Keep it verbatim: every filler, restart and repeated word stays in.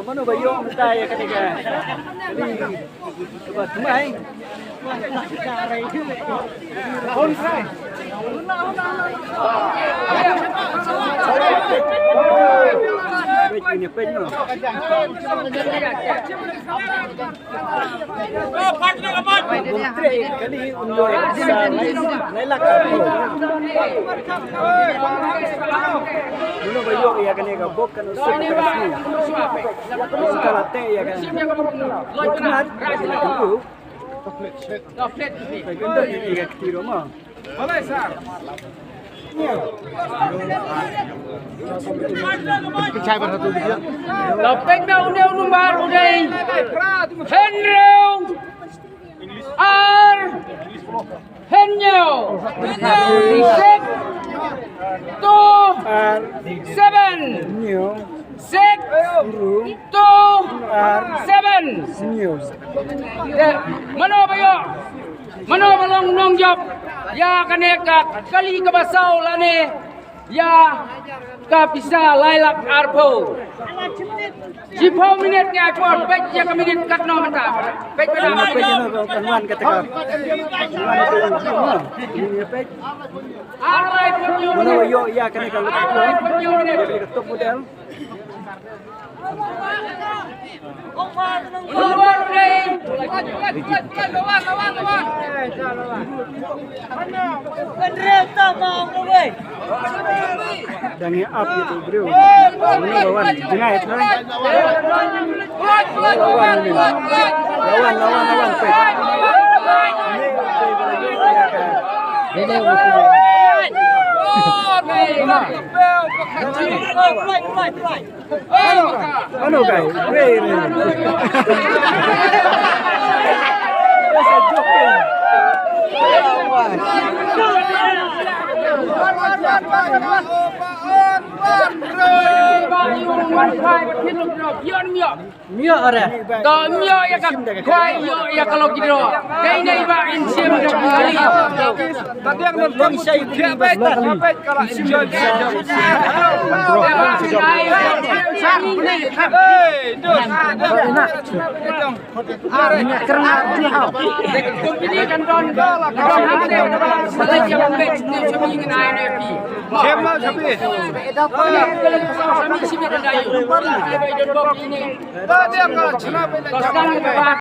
Mano ba ïoh mynta ïa kane ka. Ba tmai. Peit ïa peit noh. Bok treh kali un ïoh sa lai, lai lak. Mano ba ïoh ïa kane ka bok kan usuk ka sngi. Ka la teh ïa ka. Bok kmar. Ka peit na une u number u dei hynriew ar hynñiew. Six two seven. Six two seven. Mano ba ïoh, mano ba long nongjop ïa kane ka kali kaba saw lane ïa ka pisa lai lak arphew. Shiphew minit ngi ai por, peit ïa ka minit katno mynta. Peit mynta. Peit ïa ka kan wan kata ka. Kan wan kata ka. Peit. Ar lai phew. Mano ïoh ïa kane ka lok. Ar lai phew minit. Kane ka top model. Dang ïa ap ïa u briew. Mano ba wan jngai trai. Lawan, lawan, lawan, lawan. Ano, ano, guys? Wait, wait. That's a joke. Mioh ore. To mioh ïa ka kwai, ïoh ïa ka lucky draw. Kaei ne ba in shim da kali. Ka dang don pun shai di ba. Hey, dos. Company kan don, kan don hati, kan don salah siapa bet ni, sami ngan ai ni pi. Siapa, siapa? Sami, sami kan dah. Ba dang ka chna ba la chna.